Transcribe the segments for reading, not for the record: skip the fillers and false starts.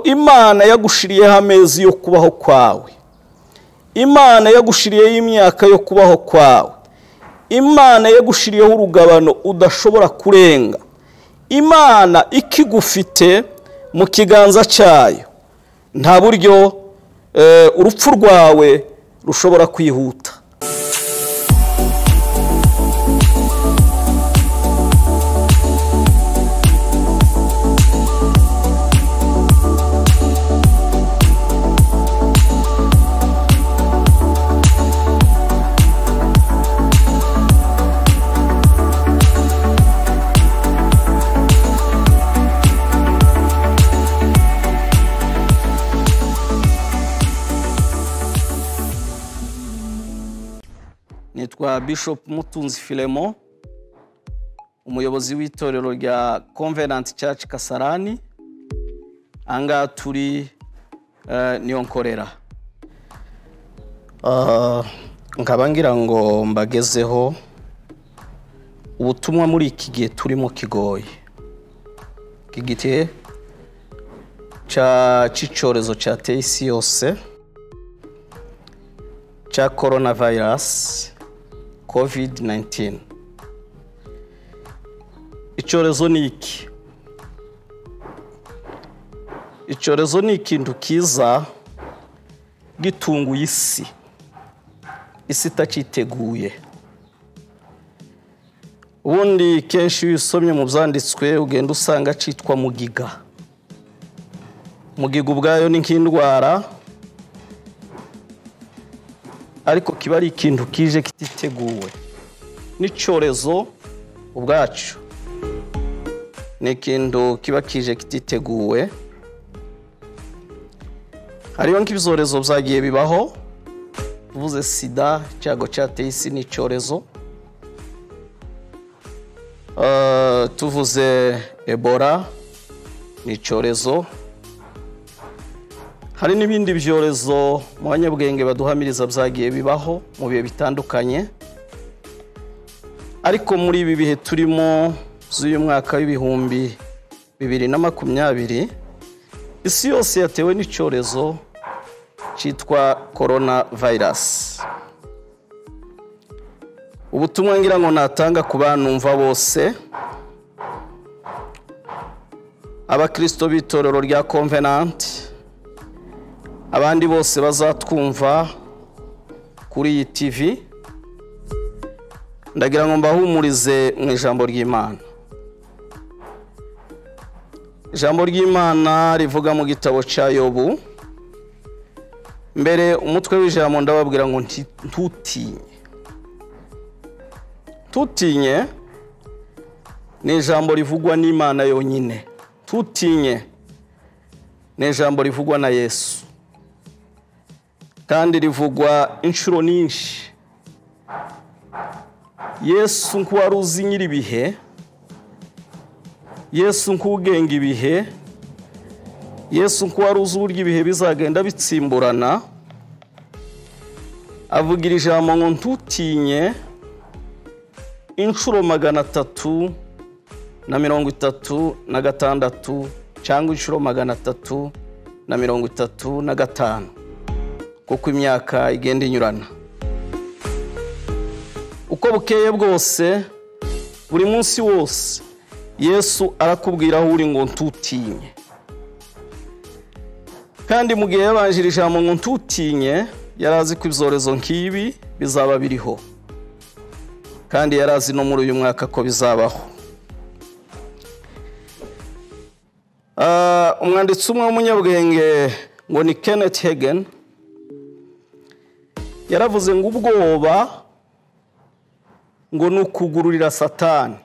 Imana yagushiriyeho amezi yo kubaho kwawe, Imana yagushiriyeho imyaka yo kubaho kwawe, Imana yagushiriyeho urugabano udashobora kurenga, Imana ikigufite mu kiganza cyayo, nta buryo urupfu rwawe rushobora kwihuta. Nitwa Bishop Mutunzi Philemon, umuyobozi w'itorero rya Covenant Church Kasarani, anga turi niyo nkorera. Nkaba ngira ngo mbagezeho ubutumwa muri iki gihe turimo kigoye, iki gihe c'icyorezo cyateye isi yose cya coronavirus COVID-19. Icyorezo ni iki? Icyorezo ni ikintu kiza gitunguye isi, isi itaciteguye. Ubundi kenshi iyo usomye mu byanditswe ugenda usanga cyitwa mugiga. Mugiga ubwayo ni nk'indwara, ariko kiba ari ikintu kije kititeguwe. N'icyorezo ubwacu ni ikintu kiba kije kititeguwe. Hariho nk'ibyorezo byagiye bibaho, tuvuze sida, icyago cyateye isi ni icyorezo, tuvuze Ebola ni icyorezo. Hari n'ibindi byorezo mu banyabwenge baduhamiriza byagiye bibaho mu bihe bitandukanye, ariko muri ibi bihe turimo z'uyu mwaka w'2020, isi yose yatewe n'icyorezo cyitwa coronavirus. Ubutumwa ngira ngo natanga ku bantumva bose, abakristo b'itorero rya Covenant, abandi bose bazatwumva kuri iyi TV, ndagira ngo mbahumurize mu ijambo ry'Imana. Ijambo ry'Imana rivuga mu gitabo cya Yobu. Mbere umutwe w'ijambo ndababwira ngo ntutinye. Ntutinye ni ijambo rivugwa n'Imana yonyine. Ntutinye ni ijambo rivugwa na Yesu, kandi rivugwa inshuro nyinshi. Yesu nk'uwari uzi nyir'ibihe, Yesu nk'ugenga ibihe, Yesu nk'uwari uzi uburyo ibihe bizagenda bitsimburana, avugira ijambo ngo ntutinye inshuro 336 cyangwa inshuro 335, kuko imyaka igenda inyurana. Uko bukeye bwose, buri munsi wose, Yesu arakubwira aho uri ngo ntutinye. Kandi mu gihe yabanjirije ijambo ngo ntutinye, yarazi ko ibyorezo nk'ibi bizaba biriho, kandi yarazi no muri uyu mwaka ko bizabaho. Umwanditsi umwe w'umunyabwenge ngo ni Kenneth Hagin, yaravuze ngo ubwoba ngo ni ukugururira Satani,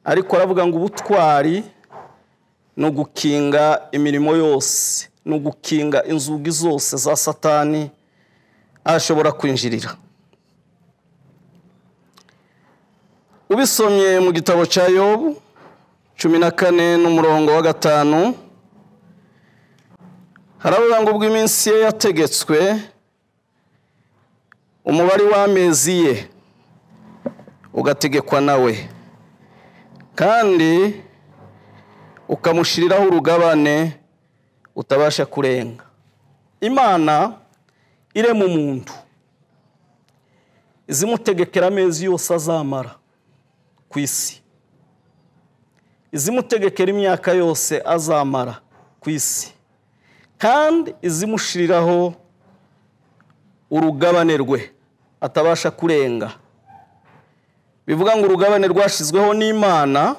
ariko aravuga ngo ubutwari ni ugukinga imirimo yose, ni ugukinga inzugi zose za Satani ashobora kwinjirira. Ubisomye mu gitabo cya Yobu 14 n'umurongo wa 5, haravuga ngo ubwo iminsi ye yategetswe, umubare w'amezi ye ugategekwa nawe, kandi Ukamushyiriraho urugabane utabasha kurenga. Imana irema umuntu, izimutegekera amezi yose azamara ku isi, izimutegekera imyaka yose azamara ku isi, kandi izimushiriraho urugabane rwe atabasha kurenga. Bivuga ngo urugabane rwashizweho n'Imana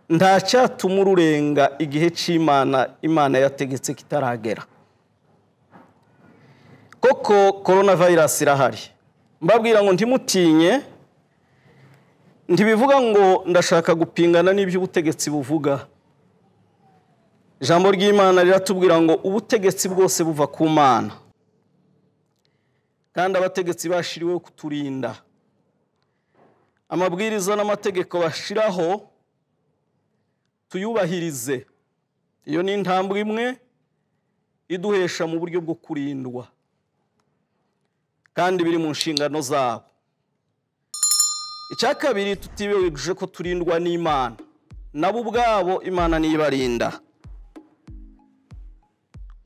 nta cyatuma ururenga igihe cy'Imana Imana yategetse kitaragera. Koko coronavirus irahari. Mbabwira ngo ntimutinye, ntibivuga ngo ndashaka gupingana n'ibyo ubutegetsi buvuga. Ijambo ry'Imana riratubwira ngo ubutegetsi bwose buva ku Mana, kandi abategetsi bashiriweho kuturinda. Amabwiriza n'amategeko bashiraho tuyubahirize. Iyo ni intambwe imwe iduhesha mu buryo bwo kurindwa, kandi biri mu nshingano zabo. Icya kabiri, tutibewije ko turindwa n'Imana, nabo ubwabo Imana nibarinda,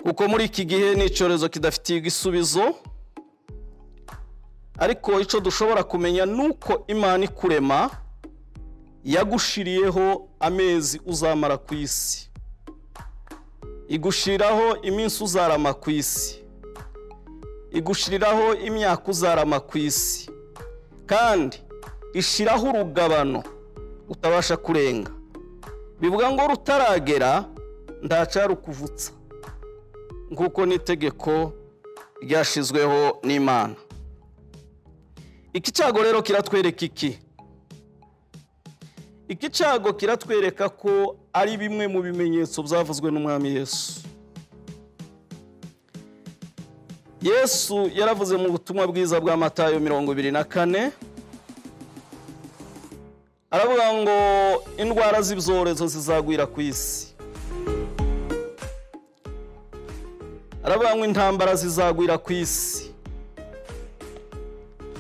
kuko muri iki gihe ni icyorezo kidafitiye igisubizo. Ariko icyo dushobora kumenya nuko Imana ikurema yagushiriyeho amezi uzamara ku isi, igushiriraho iminsi uzarama ku isi, igushiriraho imyaka uzarama ku isi, kandi ishiraho urugabano utabasha kurenga. Bivuga ngo rutaragera ntacarukuvutsa, nkuko n'itegeko ryashizweho n'Imana. Iki cyago rero kiratwereka iki? Iki cyago kiratwereka ko ari bimwe mu bimenyetso byavuzwe n'Umwami Yesu. Yesu yaravuze mu butumwa bwiza bwa Matayo 24, aravuga ngo indwara z'ibyorezo zizagwira ku isi, aravuga ngo intambara zizagwira ku isi,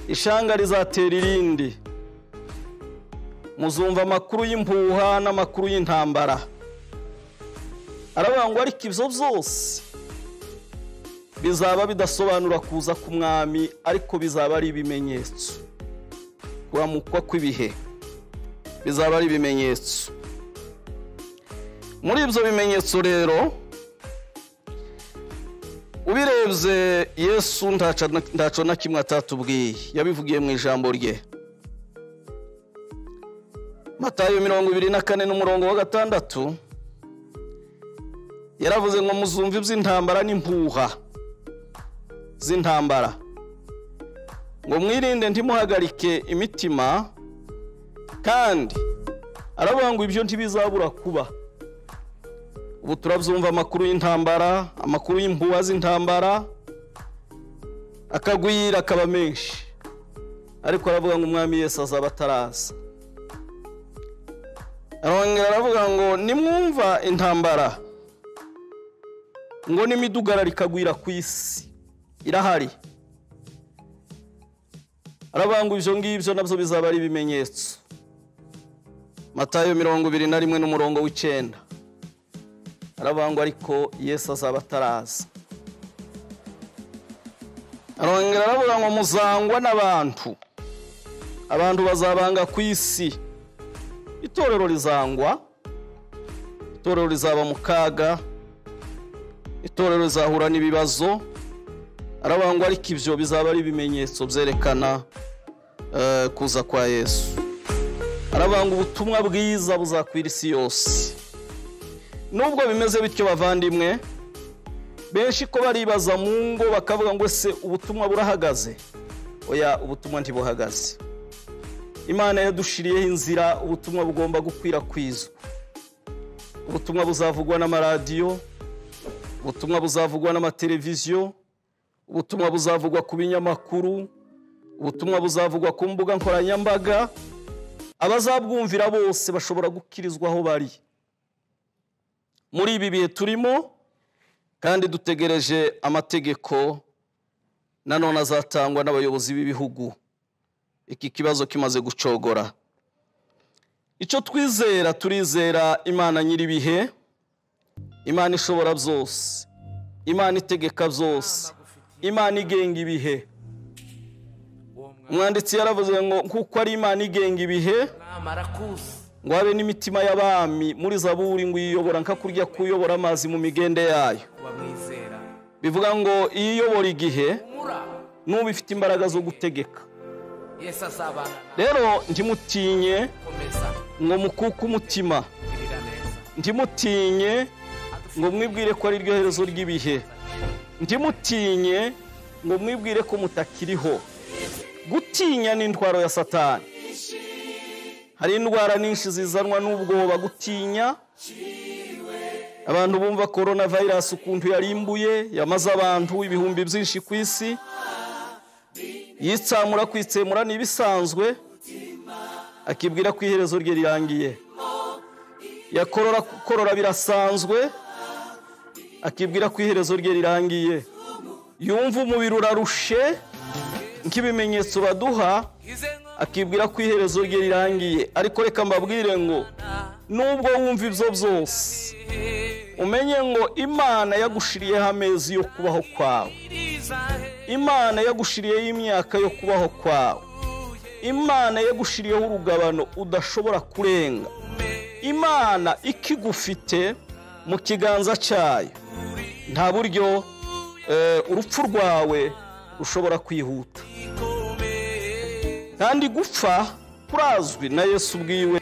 ishanga rizatera irindi, muzumva amakuru y'impuha n'amakuru y'intambara. Aravuga ngo ariko ibyo byose bizaba bidasobanura kuza k'Umwami, ariko bizaba ari ibimenyetso. Kuramukwa kw'ibihe bizaba ari ibimenyetso. Muri ibyo bimenyetso rero, ubirebye Yesu ntaco na kimwe atatubwiye, yabivugiye mu ijambo rye. Matayo 24 n'umurongo wa 6 yaravuze ngo muzumva iby'intambara n'impuha z'intambara, ngo mwirinde ntimuhagarike imitima, kandi aravuga ngo ibyo ntibizabura kuba. Ubu turabyumva amakuru y'intambara, amakuru y'impuha z'intambara akagwira akaba menshi, ariko aravuga ngo Umwami Yesu azaba ataraza. Arongera aravuga ngo nimwumva intambara ngo n'imidugararo ikagwira ku isi irahari, aravuga ngo ibyo ngibyo nabyo bizaba ari ibimenyetso. Matayo 21 n'umurongo w'9 aravuga ngo ariko Yesu azaba ataraza. Arongera aravuga ngo muzangwa n'abantu, abantu bazabanga ku isi, itorero rizangwa, itorero rizaba mu kaga, itorero rizahura n'ibibazo. Aravuga ngo ariko ibyo bizaba ari ibimenyetso byerekana kuza kwa Yesu. Aravuga ngo ubutumwa bwiza buzakwira isi yose. Nubwo bimeze bityo bavandimwe, benshi ko baribaza mu ngo bakavuga ngo ese ubutumwa burahagaze? Oya, ubutumwa ntibuhagaze. Imana yadushiriyeho inzira ubutumwa bugomba gukwirakwizwa. Ubutumwa buzavugwa n'amaradiyo, ubutumwa buzavugwa n'amateleviziyo, ubutumwa buzavugwa ku binyamakuru, ubutumwa buzavugwa ku mbuga nkoranyambaga. Abazabwumvira bose bashobora gukirizwa aho bari. Muri ibi bihe turimo, kandi dutegereje amategeko nanone azatangwa n'abayobozi b'ibihugu iki kibazo kimaze gucogora. Icyo twizera, turizera Imana nyir'ibihe, Imana ishobora byose, Imana itegeka byose, Imana igenga ibihe. Umwanditsi yaravuze ngo kuko ari Imana igenga ibihe, ngo habe n'imitima y'abami muri Zaburi ngo iyobora nka kurya kuyobora amazi mu migende yayo. Bivuga ngo iyobora igihe n'ubu ifite imbaraga zo gutegeka. Rero ntimutinye ngo mukuke umutima, ntimutinye ngo mwibwire ko ari ryo herezo ry'ibihe, ntimutinye ngo mwibwire ko mutakiriho. Gutinya ni intwaro ya Satani. Hari indwara nyinshi zizanwa n'ubwoba, gutinya. Abantu bumva corona virus ukuntu yarimbuye, yamaze abantu ibihumbi byinshi ku isi, yitsamura kwitsemura n'ibisanzwe, akibwira ko iherezo rye rirangiye. Yakorora korora birasanzwe, akibwira ko iherezo rye rirangiye. Yumva umubiri urarushe nk'ibimenyetso baduha, akibwira ko iherezo rye rirangiye. Ariko reka mbabwire ngo nubwo wumva ibyo byose, umenye ngo Imana yagushiriyeho amezi yo kubaho kwawe, Imana yagushiriyeho imyaka yo kubaho kwawe, Imana yagushiriyeho urugabano udashobora kurenga. Imana ikigufite mu kiganza cyayo, nta buryo urupfu rwawe rushobora kwihuta. Kandi gupfa kurazwi na Yesu ubwiwe,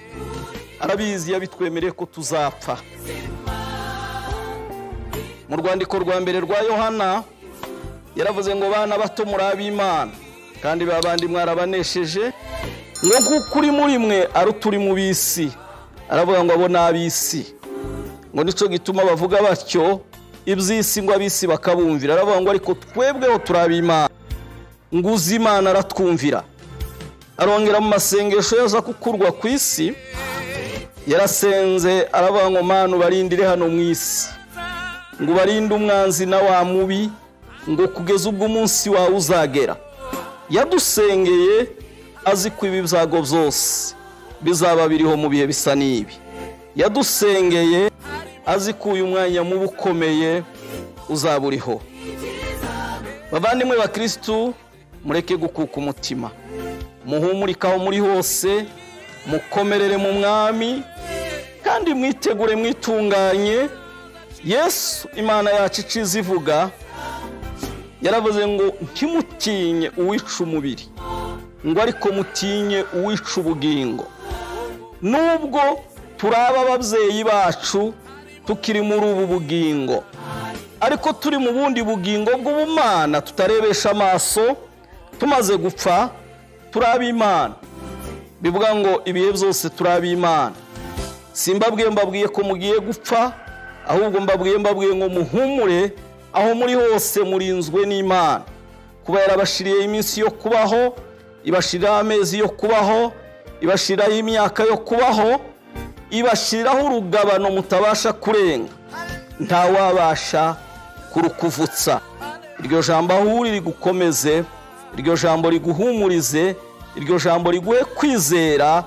arabizi, yabitwemereye ko tuzapfa. Mu rwandiko rwa mbere rwa Yohana yaravuze ngo bana bato muri ab'Imana, kandi babandi mwarabanesheje, ngo kuko uri muri mwe ari turi mu bisi. Aravuga ngo abo n'abisi, ngo nico gituma bavuga batyo iby'isi, ngo abisi bakabumvira. Aravuga ngo ariko twebweho turi ab'Imana, ngo uzi Imana aratwumvira. Arongera mu masengesho yaza kukurwa ku isi, yarasenze aravuga ngo Mana ubarindire hano mu isi, ngo ubarinde umwanzi na wa mubi, ngo kugeza ubwo umunsi wawe uzagera. Yadusengeye azi ko ibi byago byose bizaba biriho mu bihe bisa n'ibi. Yadusengeye azi ko uyu mwanya mubi ukomeye uzaba uriho. Bavandimwe ba Kristu, mureke gukuka umutima, muhumurike aho muri hose, mukomerere mu Mwami, kandi mwitegure mwitunganye. Yesu Imana yacu iciza ivuga, yaravuze ngo ntimutinye uwica umubiri, ngo ariko mutinye uwica ubugingo. Nubwo turaba ababyeyi bacu tukiri muri ubu bugingo, ariko turi mu bundi bugingo bw'ubumana tutarebesha amaso, tumaze gupfa turaba Imana. Bivuga ngo ibihe byose turaba Imana. Simbabwiye mbabwiye ko mugiye gupfa, ahubwo mbabwiye ngo muhumure aho muri hose murinzwe n'Imana. Kuba yarabashiriye iminsi yo kubaho, ibashiriraho amezi yo kubaho, ibashiriraho imyaka yo kubaho, ibashiriraho urugabano mutabasha kurenga, ntawabasha kurukuvutsa. Iryo jambo aho uri rigukomeze, iryo jambo riguhumurize, iryo jambo riguhe kwizera,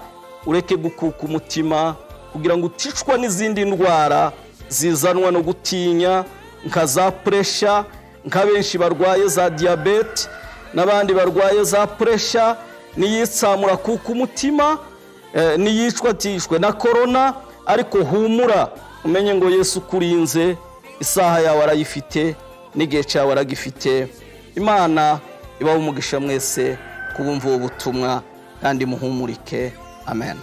ureke gukuka umutima kugira ngo uticwa n'izindi ndwara zizanwa no gutinya, nka za puresha, nka benshi barwaye za diyabete n'abandi barwaye za puresha, niyitsamura kuko umutima, niyicwa atishwe na korona. Ariko humura, umenye ngo Yesu kurinze, isaha yawe arayifite n'igihe cyawe aragifite. Imana ibahe umugisha mwese kubumva ubu butumwa, kandi muhumurike. Amen.